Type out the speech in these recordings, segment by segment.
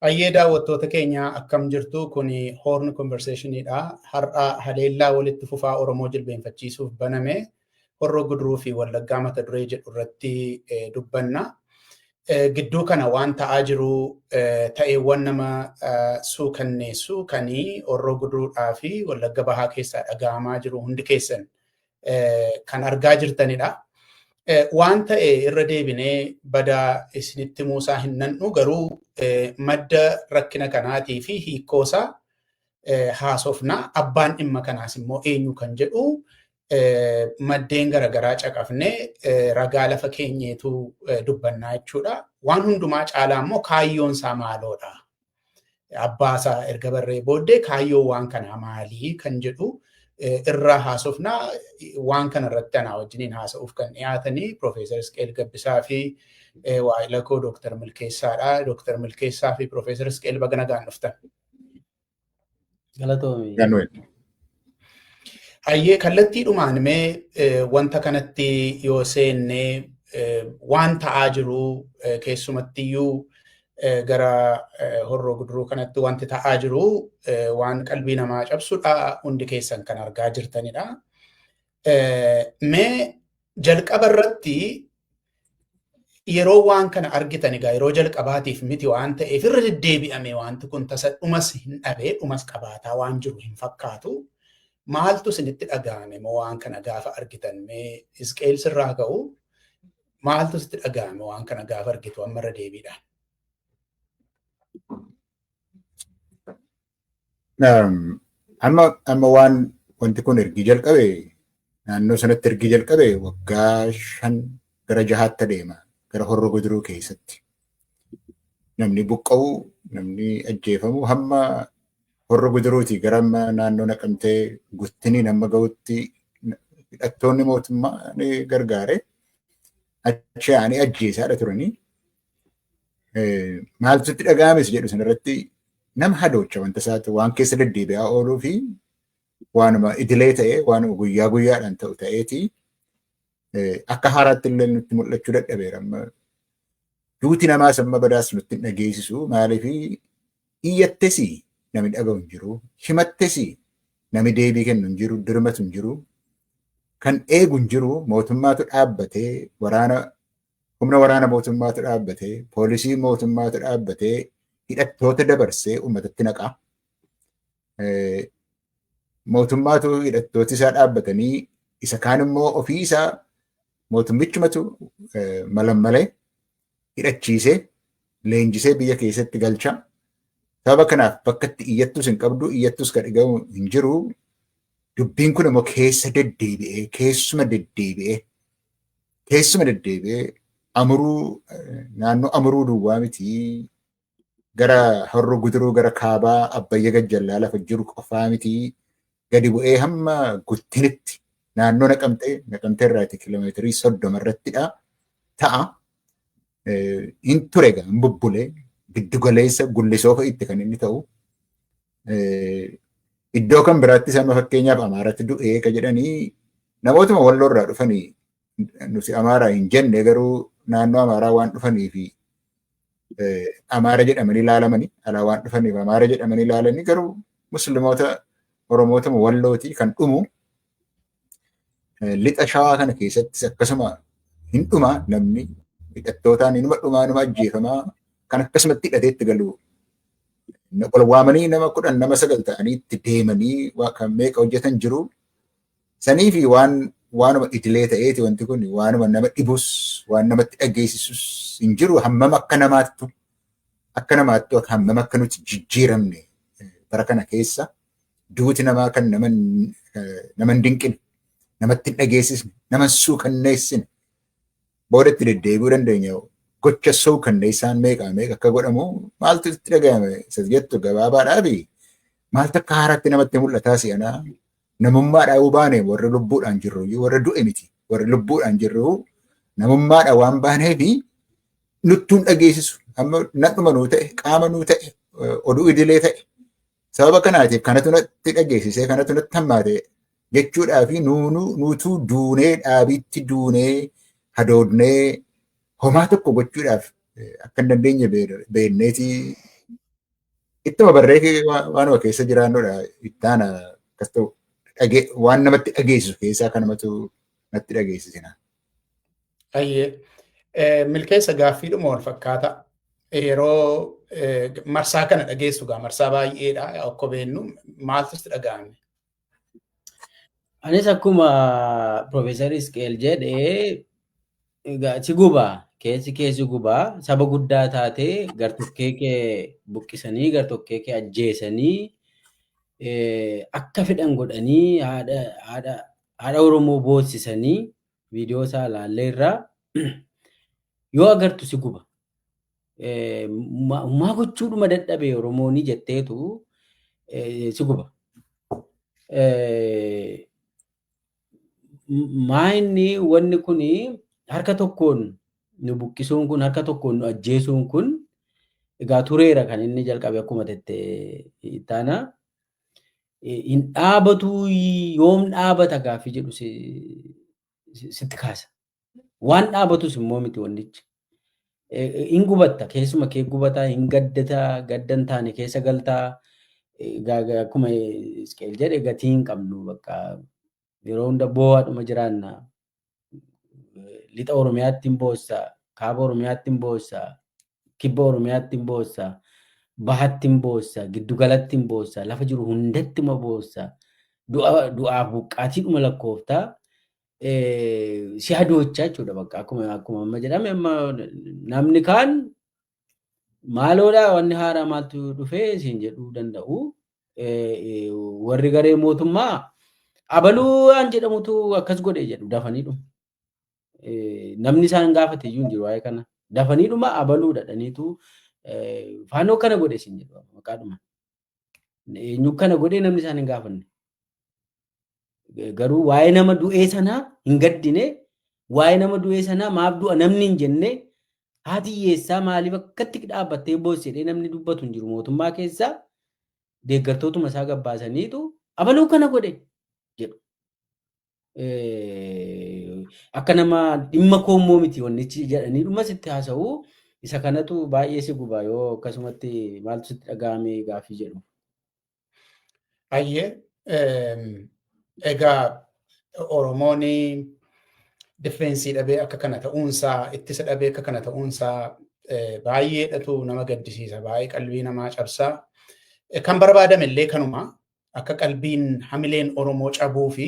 Hayyee daawwattoota keenya, akkam jirtu? Kun Horn Conversationiidha. Har'a haleellaa walitti fufaa Oromoo jilbeenfachiisuuf baname Horroo Guduruu fi Wallaggaa mata duree jedhu irratti dubbanna. Gidduu kana waan ta'aa jiru, ta'eewwan nama suukanneessu kan Horroo Guduruudhaa fi Wallagga Bahaa keessaa dhaga'amaa jiru hundi keessan kan argaa jirtanidha. Waan ta'e irra deebinee badaa isinitti muusaa hin nan'u, garuu madda rakkina kanaatii fi hiikkoosaa haasofna. Abbaan dhimma kanaas immoo eenyu kan jedhu maddeen garaagaraa caqafnee ragaa lafa keenyeetu dubbannaa jechuudha. Waan hundumaa caalaa immoo kaayyoon isaa maaloodha? Abbaasaa erga barree booddee kaayyoon waan kanaa maalii kan jedhu irraa haasofnaa. Waan kana irratti anaa wajjiniin haasa'uuf kan dhiyaatanii Piroofeesar Isqeel Gabbisaa fi waa'ila koo Dooktar Milkeessaadha. Dooktar Milkeessaa fi Piroofeesar Isqeel, baga nagaan dhuftan. Galatoomi. Hayyee, kallattiidhumaan mee wanta kanatti yoo seennee, waan ta'aa jiru, keessumattiyyuu gara Horroo Guduruu kanatti wanti ta'aa jiru waan qalbii namaa cabsudha, hundi keessan kan argaa jirtanidha. Mee jalqaba irratti yeroo waan kana argitan, egaa yeroo jalqabaatiif miti waan ta'eef, irra deddeebi'ame wanti kun tasa dhumas hin dhabee dhumas qabaataa waan jiru hin fakkaatu. Maaltu isinitti dhaga'ame moo waan kana gaafa argitan? Mee Isqeel sirraa ka'u, maaltu sitti dhaga'ame waan kana gaafa argitu amma irra deebiidhaan? Amma waan wanti kun ergi jalqabe, naannoo sanatti ergi jalqabe waggaa 5 gara 6tti adeema gara Horroo Guduruu keessatti. Namni buqqa'u, namni ajjeefamu hamma Horroo Guduruutii gara amma naannoo Naqamtee Guttiniin hamma gahutti hidhattoonni mootummaa ni gargaare. Achi aanee ajjeesaadha turanii. Maaltu itti dhaga'ames jedhu sanarratti nama hadoocha wanta isaatu waan keessa deddeebi'aa ooluu fi waanuma idilee ta'e, waanuma guyyaa guyyaadhaan ta'u ta'eeti akka haaraatti illee nutti mul'achuu dadhabeera. Amma duuti namaas amma badaas nutti hin dhageessisu. Maaliif? Iyyattes namni dhaga'u hin jiru, himattes namni deebii kennu hin jiru, dirmatu hin jiru, kan eegu hin jiru. Mootummaatu dhaabbatee, waraana, humna waraana mootummaatu dhaabbatee, poolisii mootummaatu dhaabbatee hidhattoota dabarsee uummatatti naqa. Mootummaatu hidhattooti isaa dhaabbatanii, isa kaan immoo ofii isaa mootummichumatu malammalee hidhachiisee leenjisee biyya keessatti galcha. Sababa kanaaf bakka itti iyyattus hin qabdu, iyyattus kan dhagahu hin jiru. Dubbiin kun immoo keessa deddeebi'ee, keessuma deddeebi'ee, keessuma deddeebi'ee Amuruu, naannoo Amuruu duwwaa miti, gara Horroo Guduruu gara kaabaa Abbayya Gajjallaa lafa jiru qofaa miti, gadi bu'ee hamma Guttinitti naannoo Naqamtee, Naqamtee irraati kiiloomeetirii 30 irrattidha ta'a. Hin ture egaa, hin bubbulee giddugaleessa Gullisoo fa'itti kan inni ta'u. Iddoo kan biraattis amma fakkeenyaaf Amaaratti du'ee ka jedhanii namootuma Walloo irraa dhufanii, nuti Amaaraa hin jenne, garuu naannoo Amaaraa waan dhufanii fi Amaara jedhamanii ilaalamanii, alaa waan dhufaniif Amaara jedhamanii ilaalanii, garuu Musliimoota Oromootuma Wallooti kan dhumu. Lixa Shawaa kana keessattis akkasuma hin dhuma namni, hidhattootaan inuma dhumaa, inuma ajjeefamaa. Kan akkasumatti hidhatee itti galu wal waamanii nama 10, nama 9 ta'anii itti deemanii kan meeqa hojjetan jiru. Sanii fi waan waanuma idilee ta'eeti wanti kun, waanuma nama dhibus waan namatti dhageessisus hin jiru. Hammam akka namaattu hammam akka nuti jijjiiramne bara kana keessa, duuti namaa kan nama hin dinqine, namatti hin dhageessisne, nama hin suukanneessine. Booda itti deddeebi'uu dandeenya, gocha suukanneessaan meeqa meeqa akka godhamu. Maaltu itti dhaga'ame isa jettu gabaabaadhaa fi maaltu akka haaraatti namatti mul'ataa si'anaa, namummaadhaa yoo baane, warri lubbuudhaan jirru, warra du'e miti, warri lubbuudhaan jirru namummaadhaa waan baanee fi nuttuun dhageessisu. Amma nadhuma nuu ta'e, qaama nuu ta'e, oduu idilee ta'e. Sababa kanaatiif kanatu natti dhageessisee, kanatu natti hammaate jechuudhaa fi nuutuu duunee, dhaabiitti duunee, hadoodnee homaa tokko gochuudhaaf akka hin dandeenye beekneeti. Ittuma barree waanuma keessa jiraannudha. Ittaana akkas ta'u waan namatti dhageessisu keessaa kanumatu natti dhageessisina. Ayyee. Milkeessa, gaaffiidhuma wal fakkaata. Yeroo marsaa kana dhageessu gaa marsaa baay'eedha, akka beennu maaltu sitti dhaga'ame? Anis akkuma Profeesar Isqeel jedhee, si gubaa, keessi keessi gubaa. Saba guddaa taatee gartokkee kee buqqisanii, gartokkee kee ajjeesanii, akka fedhan godhanii, haadha Oromoo boossisanii, viidiyoo isaa ilaalleerraa yoo agartu si guba. Maa gochuudhuma dadhabe Oromooni jetteetu si guba. Maa inni wanni kuni harka tokkoon nu buqqisuun kun, harka tokkoon nu ajjeesuun kun egaa tureera. Kan inni jalqabe akkuma tette ittaana. Hin dhaabatu, yoom dhaabata gaaffii jedhu sitti kaasa. Waan dhaabatus immoo miti wannichi. Hin gubatta, keessuma kee gubataa, hin gaddataa, gadda hin taane keessa galtaa. Akkuma Isqeel jedhe, gatii hin qabnu, bakka yeroo hunda boo'aadhuma jiraanna. Lixa Oromiyaatti hin boossa, kaaba Oromiyaatti hin boossa, kibba Oromiyaatti hin boossa, bahatti hin boossa, giddugalatti hin boossa, lafa jiru hundatti ma boossa. Du'aaf buqqaatiidhuma lakkooftaa. Si hadoochaa jechuudha, bakka akkuma amma jedhame. Amma namni kaan maaloodha, wanni haaraa maaltu dhufee siin jedhuu danda'u. Warri garee mootummaa abaluu waan jedhamutu akkas godhe jedhu dafanii dhuma. Namni isaan gaafate iyyuu hin jiru waa'ee kana. Dafanii dhuma abaluu dhadhaniitu faanoo kana godhe siin jedhu maqaadhuma. Eenyu kana godhe namni isaan hin gaafanne. Garuu waa'ee nama du'ee sanaa hin gaddine, waa'ee nama du'ee sanaa maaf du'a namni hin jenne, haati hiyyeessaa maaliif akkatti dhaabbattee boossi jedhee namni dubbatu hin jiru. Mootummaa keessaa deeggartootuma isaa gabbaasaniitu abaluu kana godhe jedhu. Akka nama dhimma koommoo miti wannichi jedhanii dhuma sitti haasa'u. Isa kanatu baay'ee si guba yoo akkasumatti maaltu sitti dhaga'ame gaaffii jedhu. Ayyee, egaa Oromoon defense dhabee akka kana ta'uunsaa, ittisa dhabee akka kana ta'uunsaa baay'eedhatu nama gaddisiisa, baay'ee qalbii namaa cabsaa. Kan barbaadame illee kanuma, akka qalbiin hamileen Oromoo cabuu fi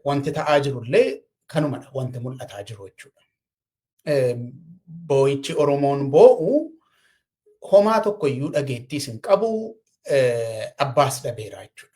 wanti ta'aa jirullee kanumadha, wanti mul'ataa jiru jechuudha. Boo'ichi Oromoon boo'u homaa tokko iyyuu dhageettiis hin qabu, abbaas dhabeera jechuudha.